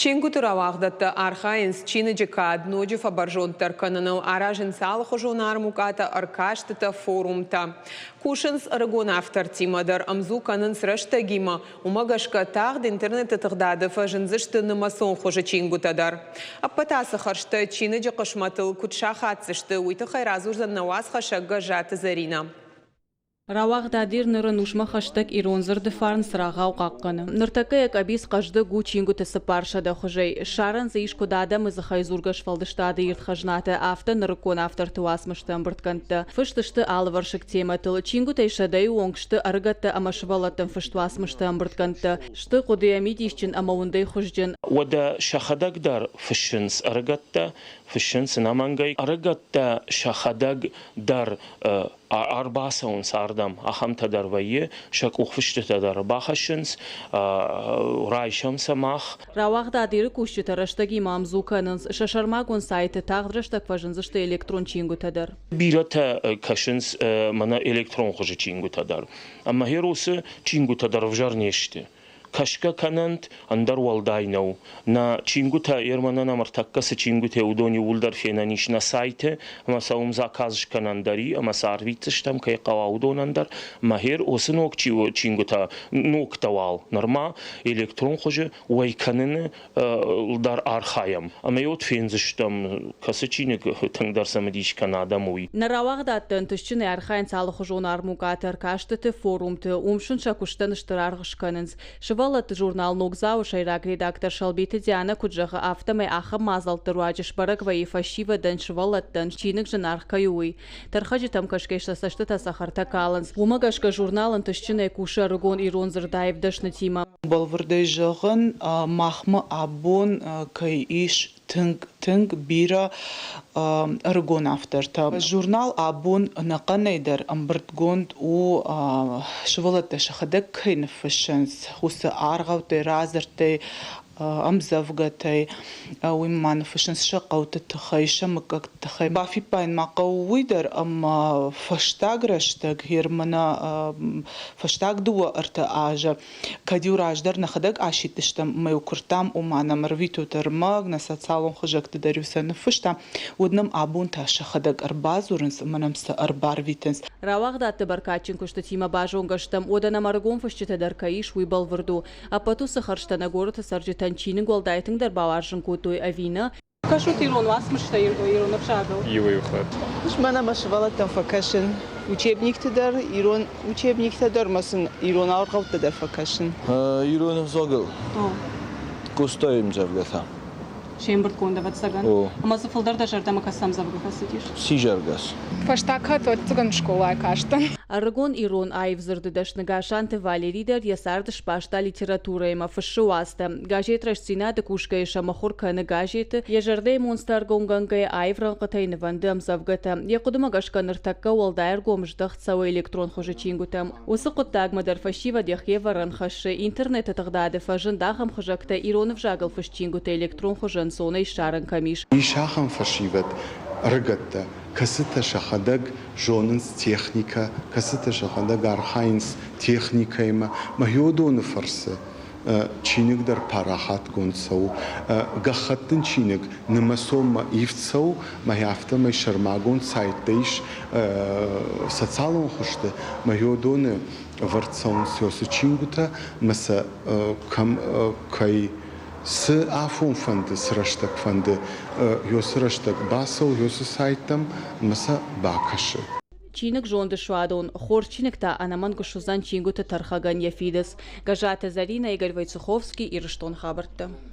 Чингуыты рауагъдӕттӕ архайынц чиныджы кад ноджы фӕбӕрзонддӕр кӕныныл, аразынц алыхуызон армукъатӕ, ӕркастытӕ, форумтӕ. Кусынц ӕрыгон автортимӕ дӕр, ӕмдзу кӕнынц рӕстӕгимӕ. Уымӕ гӕсгӕ тагъд интернеты тыгъдады фӕзындзысты нымӕцон хуызы чингуытӕ дӕр. Ӕппӕт ацы хӕрзтӕ чиныджы хъысмӕтыл куыд сахаддзысты, уый тыххӕй радзурдзӕн нӕ уацхӕссӕг Гӕззаты Зӕринӕ. Рауагъдад Ир ныр ӕнусмӕ хӕстӕг ирон дзырды фарн цырагъау хъахъхъӕны. Ныртӕккӕ йӕ къӕбиц хъӕздыг у чингуыты 400 хуызӕй. Ссарӕн дзы ис куыд адӕмы дзыхӕй дзургӕ сфӕлдыстады ирд хӕзнатӕ, афтӕ нырыккон авторты уацмысты ӕмбырдгӕндтӕ. Фыст сты алывӕрсыг темӕтыл. Чингуытӕй сӕдӕйы онг сты ӕрыгӕттӕ ӕмӕ сывӕллӕттӕн фыст уацмысты ӕмбырдгӕндтӕ. Сты хъуыдыйӕ мидисджын ӕмӕ уындӕй хуызджын. Уӕдӕ сӕхӕдӕг дӕр фыссынц ӕрыгӕттӕ, фыссынц ӕнӕмӕнгӕй. Ӕрыгӕттӕ сӕхӕдӕг дӕр ӕрбацӕуынц ардӕм, ахӕмтӕ дӕр вӕййы, сӕ къухфыстытӕ дӕр ӕрбахӕссынц, райсӕм сӕ мах. Рауагъдад Иры кусджытӕ рӕстӕгимӕ ӕмдзу кӕнынц. Сӕ сӕрмагонд сайты тагъд рӕстӕг фӕзындзысты электрон чингуытӕ дӕр. Бирӕтӕ кӕсынц мӕнӕ электрон хуызы чингуытӕ дӕр. Ӕмӕ гъер уыцы чингуытӕ дӕр ӕвзӕр не сты. Кӕсгӕ кӕнӕнт, ӕндӕр уӕлдай нӕу. Нӕ чингуытӕ Ерманӕн ӕмӕ ӕртӕккӕ цы чингуытӕ, уыдон иууылдӕр фенӕн ис нӕ сайты, ӕмӕ сӕ уым заказ скӕнӕн дӕр и, ӕмӕ сӕ арвитдзыстӕм, кӕй хъӕуа, уыдонӕн дӕр. Ӕмӕ гъер уыцы ног чингуытӕ, ногтӕ уал нырма электрон хуызы уӕй кӕныны дӕр архайӕм. Ӕмӕ йод фендзыстӕм, кӕцы чиныг тынгдӕр цымыдис кӕна адӕм, уый. Нӕ рауагъдадты ӕнтыстджынӕй архайынц алыхуызон армукъаты, ӕркастыты, форумты. Уым сын сӕ куыстӕн стыр аргъ скӕнынц. Сывӕллӕтты журнал «Ногдзау-ы» сӕйраг редактор Сӕлбиты Дианӕ куыд зӕгъы, афтӕмӕй ахӕм мадзӕлтты руаджы сбӕрӕг вӕййы фӕсивӕдӕн, сывӕллӕттӕн чиныг зынаргъ кӕй у, уый. Тӕрхӕджытӕм кӕсгӕ сӕ цӕстытӕ цӕхӕртӕ калынц. Уымӕ гӕсгӕ журнал ӕнтыстджынӕй кусы ӕрыгон ирон дзырдаив дӕснытимӕ. Бӕлвырдӕй зӕгъын, махмӕ абон кӕй ис тынг, тынг бирӕ ӕрыгон автортӕ. Журнал абон ӕнӕхъӕнӕй дӕр ӕмбырдгонд у, сывӕллӕттӕ сӕхӕдӕг кӕй ныффыссынц, уыцы аргъӕуттӕй, радзырдтӕй, ӕмдзӕвгӕтӕй. Уый ма ныффыссынц сӕ хъӕуты тыххӕй, сӕ мыггӕгты тыххӕй. Бафиппайын ма хъӕуы уый дӕр, ӕмӕ фӕстаг рӕстӕг Германы фӕстаг дыууӕ-ӕртӕ азы кӕд-иу раздӕр нӕхӕдӕг асидтыстӕм ӕмӕ-иу куырдтам, ома нӕм ӕрвитут ӕрмӕг, нӕ социалон хызӕгты дӕр-иу сӕ ныффыстам, уӕд нӕм абон та сӕхӕдӕг ӕрбадзурынц ӕмӕ нӕм сӕ ӕрбарвитынц. Рауагъдадты бӕркадджын куыстытимӕ базонгӕ стӕм, уӕдӕ нӕм ӕрыгон фысджытӕ дӕр кӕй ис, уый бӕлвырд у. Ӕппӕт уыцы хӕрзтӕ нӕ горӕты цӕрджытӕн чиныг уӕлдай тынгдӕр бауарзын кодтой ӕви нӕ? Кӕсут ирон уацмыстӕ ирон ӕвзагыл? Иуӕй-иу хатт. Мӕнӕ мӕ сывӕллӕттӕн фӕкӕсын учебникты дӕр, ирон учебниктӕ дӕр ӕмӕ сын ирон аргъӕуттӕ дӕр фӕкӕсын. Ирон ӕвзагыл? Къостайы ӕмдзӕвгӕтӕ. Се мбырдгонд, ӕвӕццӕгӕн. Ӕмӕ дзы фылдӕр дӕ зӕрдӕмӕ кӕцы ӕмдзӕвгӕ фӕцыдис? Сизӕргӕс. Фӕстаг хатт ӕвӕццӕгӕн скъолайы кастӕн. Ӕрыгон ирон аив дзырды дӕсны Гасанты Валери дӕр йӕ цард сбаста литературӕимӕ, фыссы уацтӕ. Газет Рӕстдзинад-ы кусгӕйӕ сӕ мыхуыр кӕны газеты, йӕ зӕрдӕйы монцтӕ ӕргомгӕнгӕйӕ аив рӕнхъытӕй нывӕнды ӕмдзӕвгӕтӕ. Йӕ хъуыдымӕ гӕсгӕ ныртӕккӕ уӕлдай ӕргом здӕхт цӕуы электрон хуызы чингуытӕм. Уыцы хъуыддагмӕ дӕр фӕсивӕд йӕхи ӕвӕрӕн хӕссы. Интернеты тыгъдады фӕзынд ахӕм хызӕгтӕ, ирон ӕвзагыл фыст чингуытӕ электрон хуызы ӕнцонӕй ссарӕн кӕм ис. Ис ахӕм фӕсивӕд, ӕрыгӕттӕ, кӕцытӕ сӕхӕдӕг зонынц техникӕ, кӕцытӕ сӕхӕдӕг архайынц техникӕимӕ. Мӕхи фӕрцы чиныг дӕр парахатгонд цӕуы. Гӕххӕттын чиныг нымӕцонмӕ ивд цӕуы, мӕ афтӕмӕй сӕрмагонд сайттӕ ис социалон хуызты. Мӕхи ӕвӕрд цӕуынц уыцы чингуытӕ ӕмӕ сӕ кӕм кӕй цы афон фӕнды, цы рӕстӕг фӕнды, уыцы рӕстӕг бацӕуы уыцы сайттӕм ӕмӕ сӕ бакӕсы. Чиныг зонды суадон, хорз чиныг та ӕнӕмӕнг суыдзӕн чингуыты тӕрхӕгӕн йӕ фидыц. Гӕззаты Зӕринӕ, Игорь Войцеховский, Ирыстон хабӕрттӕ.